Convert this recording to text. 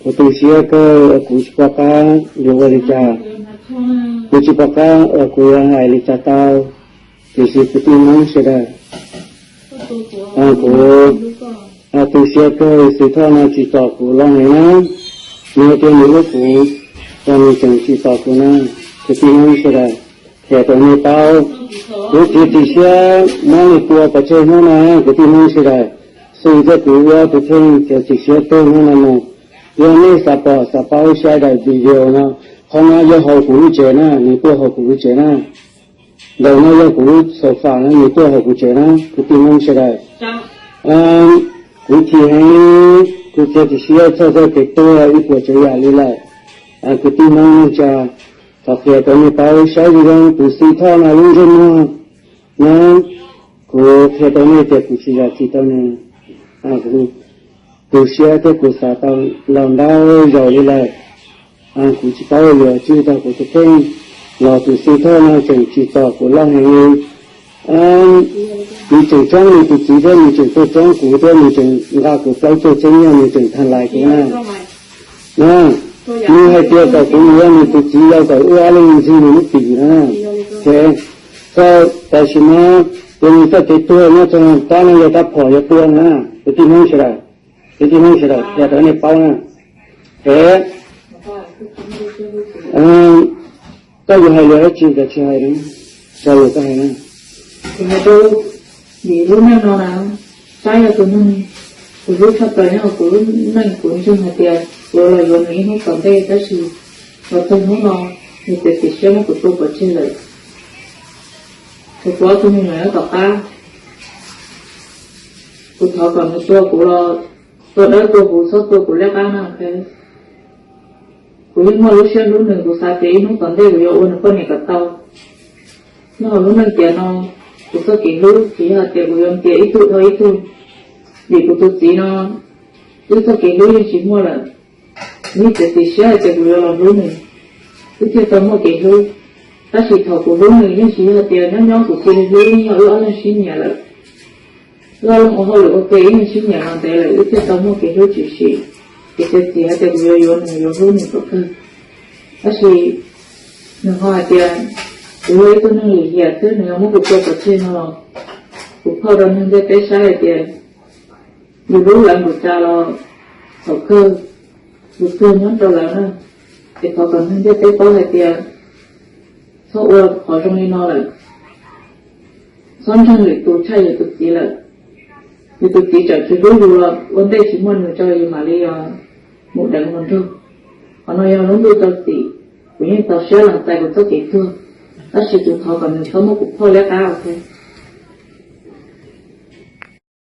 Kuv tu siab kawg, kuv tsis pom qab yuav ua li cas, kuv tsis pom qab uas kuv yuav hais li cas tau, tiam sis kwv tij Hmoob sawv daws, kuv tu siab kawg, Xwm Thoj no tsim txom kuv loj heev na, nws tias nws hlub kuv, los nws tseem tsim txom kuv na, kwv tij Hmoob sawv daws, qhia rau nej paub, kuv txiav txim siab muab nws tua pov tseg hnub no, kwv tij Hmoob sawv daws, Xwm thiab kuv ob tug kheej txiav txim siab tuag hnub no mus, yog nej xav pom xav paub saib daim video no, qhov no yog hauv kuv lub tsev na, nws tuaj hauv kuv lub tsev na, ntawm no yog kuv lub sofa na, nws tuaj hauv kuv tsev na, kwv tij Hmoob sawv daws. Kuv chim heev, kuv txiav txim siab txog txoj kev tuag ib puas tsav yam li lawm, kwv tij Hmoob neej tsa, thov qhia rau nej paub saib zoo zoo tus Xwm Thoj no lub ntsej muag na, kuv qhia rau nej tias kuv tsis zam txim rau nws, kuv tu siab thiab kuv xav tau los ntau zaus li lawm, kuv tsis paub yuav txhawj tau kuv tus kheej, los tus Xwm Thoj no tseem tsim txom kuv loj heev li. Nws tseem tsoob nws tus txiv thiab nws tseem tuaj tsoob kuv thiab nws tseem nqa kuv plaub caug txhiab nyiaj, nws tseem tha lais kuv na. Nws hais tias kom kuv mus ua nws tus txiv yau kom wb ob leeg ntxig nws lub pim na. Ces tam sim no ces nws txoj kev tuag nyob txog qab no yog rab phom yog tua na, kwv tij Hmoob sawv daws, kwv tij Hmoob sawv daws, qhia rau nej paub na. Es koj yuav hais lus dab tsi los tsis hais na, raws li koj hais na. Kuv hais rau, vim lub neej no na, Saib yog tus neeg kuv hlub tshaj plaws nyob hauv kuv lub neej, kuv ntseeg hais tias kuv los yuav nws ib hnub tom ntej, tab sis los txog hnub no nws txiav txim siab muab kuv tua pov tseg lawm. Kuv tus ob tug me nyuam nyob tom qab, kuv thov kom nws tua kuv los tua dawb tua huv, txhob tua kuv liab qab na. Kuv yeej muaj lub siab hlub nws, kuv xav tias ib hnub tom ntej kuv yuav ua nws poj niam kom tau. Nyob hauv lub neej tiam no, kuv txoj kev hlub tsis yog hais tias kuv yuav ntiav ib tug dhau ib tug, vim kuv tus txiv no wb txoj kev hlub yeej tsis muaj lawm. Kuv yeej txiav txim siab hais tias kuv yuav los hlub nws, wb thiaj tau muaj kev hlub. Tab sis thaum kuv hlub nws yeej tsis yog hais tias nyob nyob kuv cia li hlub, yeej yog wb ob leeg sib nyiam lawm. Wb ob leeg ua hauj lwm ua ke ib leeg sib nyiam los ntev lawm, wb thiaj tau muaj kev hlub tshwm sim. Kuv txiav txim hais tias kuv yuav yuav nws, yuav hlub nws kom kawg. Tab sis nws ho hais tias kuv yog ib tug neeg lim hiam xwb, nws yuav muab kuv tua pov tseg no los kuv phauj rau neeg ntiaj teb saib hais tias yus hlub lawv npaum cas los thaum kawg yus tuag nyob rau lawv na. Es thov kom neeg ntiaj teb paub hais tias txhob ua qhov zoo li no lawm, txhob ntseeg lwm tus tshaj yus tus txiv lawm. Yus tus txiv txawm tsis hlub yus los ua ntej tsis muaj nws tso yus mam li mus deev hluas nraug. Qhov no yog lub ntuj rau txim, kuv yeej txaus siab lees txais kuv txoj kev tuag, tab sis kuv thov kom nws txhob muab kuv phauj liab qab ok.